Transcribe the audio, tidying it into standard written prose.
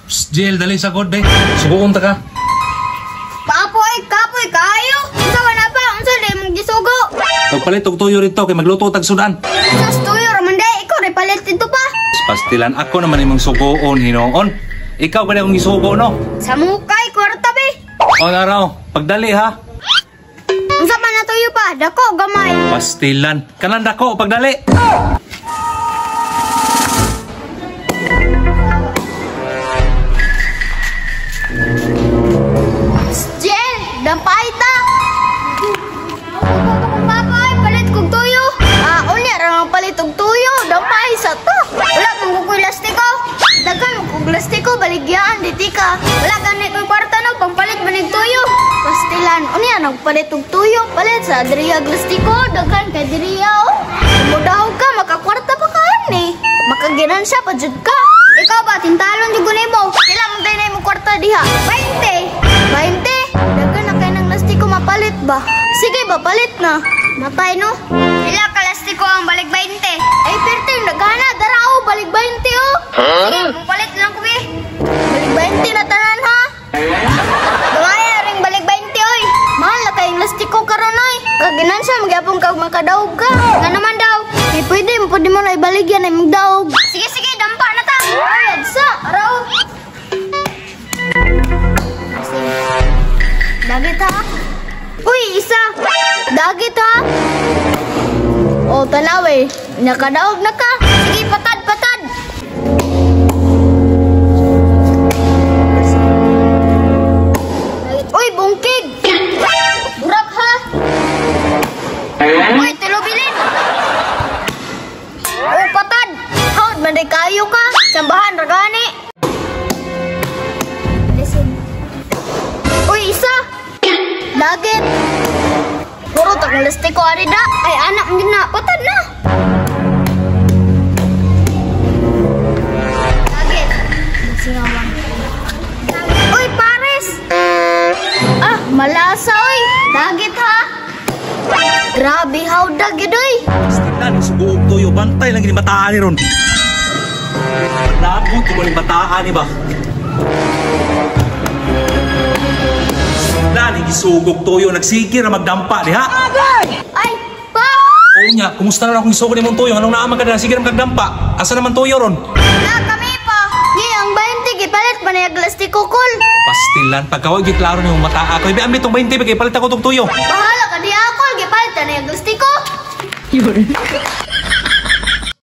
Psst, Jill, dali sa god, be. Suguon ta ka. Paapoy, kapoy, kaayo. Unsa ka na pa? Unsa di mong gisugo? Pagpalit og tuyo rito kay magluto tag sudan. Sa tuyo raman day, ikaw ray palit dito pa. Pastilan ako naman imong sugoon hinoon. Ikaw ba akong gisugo no? Sa mukay kwarta be. O naraw, pagdali ha. Unsa man na tuyo pa? Dako gamay. Pastilan. Kanan dako pagdali. Jel, dampay ta. Papa, ay palit kog tuyo. Ah, unya ra ang palit og tuyo, dampay sa ta. Wala man ko lastiko. Daghan man kog lastiko baligyaan diti ka. Wala gani koy kwarta no pangpalit manig tuyo. Pastilan, unya nagpalit og tuyo, palit sa diriya lastiko, daghan kay diriya oh. Mudahog ka makakwarta pa ka ani. Makaginansya pa jud ka. Ikaw ba tintalon jud nimo? Pila man tayo na imong kwarta diha? 20. 20. Daghan na kay nang lastiko mapalit ba? Sige ba palit na. Matay no. Pila ka lastiko ang balik 20? Ay perte naghana dara oh balik 20 oh. Sige, palit lang ko be. Balik 20 na tanan ha. Gamaya ring balik 20 oy. Mahal na kayong lastiko karon oy. Kaginansya magyapon kag makadaog ka. Nga naman daw. Ay pwede mo na ibaligyan ay magdaog. Sige sige, dampa na ta. Ay adsa, araw. Dagit ha. Uy, isa. Dagit ha. O tanaw eh. Nakadaog na ka. Sige, patad, patad. Uy, bungkig. Burak ha. Uy, tulubilin. O, patad. Hawd, manday kayo ka. Sambahan, ragani. Listen. Uy, isa. Dagit. Puro tag lastiko ari da. Ay anak mo na, patad na. Dagit. Singawan. Uy, pares. Ah, malasa oy. Dagit ha. Grabe how dagit oy. Pastilan sugo og tuyo, bantay lang gini bataan ni ron. Labot ko ning bataan ni ba. Lani gisugog tuyo, nagsigir na magdampa diha. Ay, pa. Oo nya, kumusta na akong gisugod nimong tuyo? Anong naaman ka na sige na magdampa? Asa naman tuyo ron? Na kami pa. Ni ang 20 gipalit man yung lastiko kol. Pastilan pagkawa gyud klaro nimong mata ako. Ibi ambit tong 20 kay palit ako tong tuyo. Bahala ka di ako, gipalit na yung lastiko.